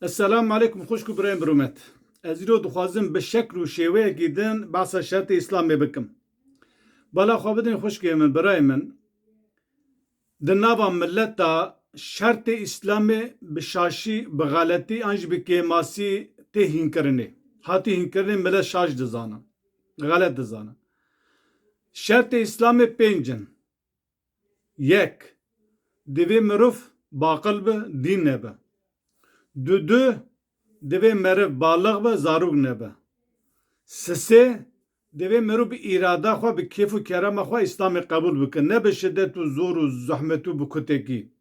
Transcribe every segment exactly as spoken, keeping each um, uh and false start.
Esselamu aleykum xwişk û birayên birûmet. Ez îro dixwazim bi şekl û şêweyekî din behsa şertê Îslamê bikim. Bala xwe bidin xwişkê min, birayê min. Di nava mileta şertê Îslamê bi şaşî, bi xeletî an jî bi kêmasî tê hînkirinê. Hatî hînkirinê, milet şaş dizane. Xelet dizane. Şertê Îslamê pênc in. Yek, divê mirov baqil be, dîn nebe. Du, du, divê meriv balix be, zarok nebe. Sisê, divê mirov bi îrada xwe, bi kêf û kerema xwe Îslamê qebûl bike. Ne bi şidet û zor û zehmet û bi kutekî.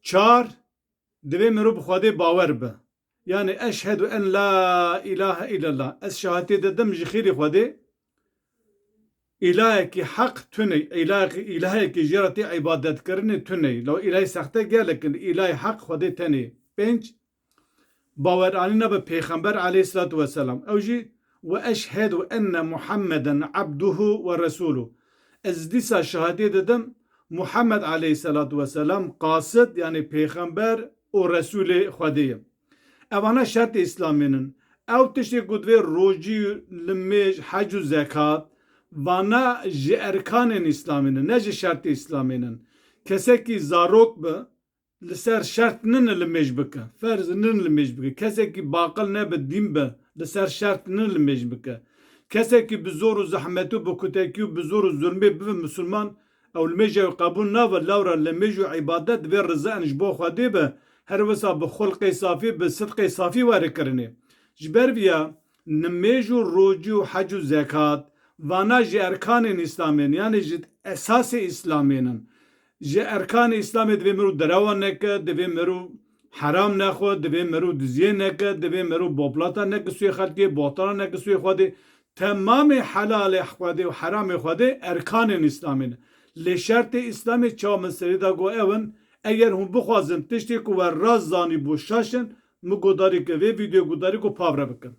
Çar, divê mirov bi Xwedê bawer be. Yani eşhedu en la ilahe illallah. Ez şahadetê didim ji xêrî Xwedê. Îlahekî heq tune, îlahekî, îlahekî jê re tê îbadetkirinê tune. Law îlahê sexte gelek in, îlahê heq Xwedê tenê. Pênc, baweranîna bi Pêxember aleyhisselatu vesselam. Ew jî, "Ve eşhedu enne Muhammeden abduhu ve resuluh." Ez dîsa şahadê didim, Muhammed aleyhisselatu vesselam qasid, yani Pêxember û Resûlê Xwedê ye. Evana şertê Îslamê nin. Ew tiştê ku divê rojî, limêj, hec û zekat, vana ji erkanên Îslamê nin, ne ji şertê Îslamê nin. Kesekî zarok bi, li ser şert nin limêj bike, ferz nin limêj bike. Kesekî baqil nebe, dîn be, li ser şert nin limêj bike. Kesekî bi zor û zehmetî û bi kutekî û bi zor û zulmê bibe misilman, ew limêja wî qebûl nabe, lewra limêj û îbadet divê riza in ji bo Xwedê be, her wisa bi xulqê safî, bi sidqê safî were kirinê. Ji ber vîya nimêj û rojî û hec û zekat, vana ji erkanên Îslamê nin, yani ji esasê Îslamê nin. Ji erkanê Îslamê divê mirov derewa neke, divê mirov heram nexwe, divê mirov diziyê neke, divê mirov boplata neke sûyê xelkê, bohtana neke sûyê Xwedê. Temamê helalê Xwedê û heramê Xwedê erkanên Îslamê ne. Lê şertê Îslamê çawa min serî da got ew in, eger hûn bixwazin tiştê ku we rast zanî bû şaş in, min guhdarî ke vê vîdeo guhdarî ku pavre bikin.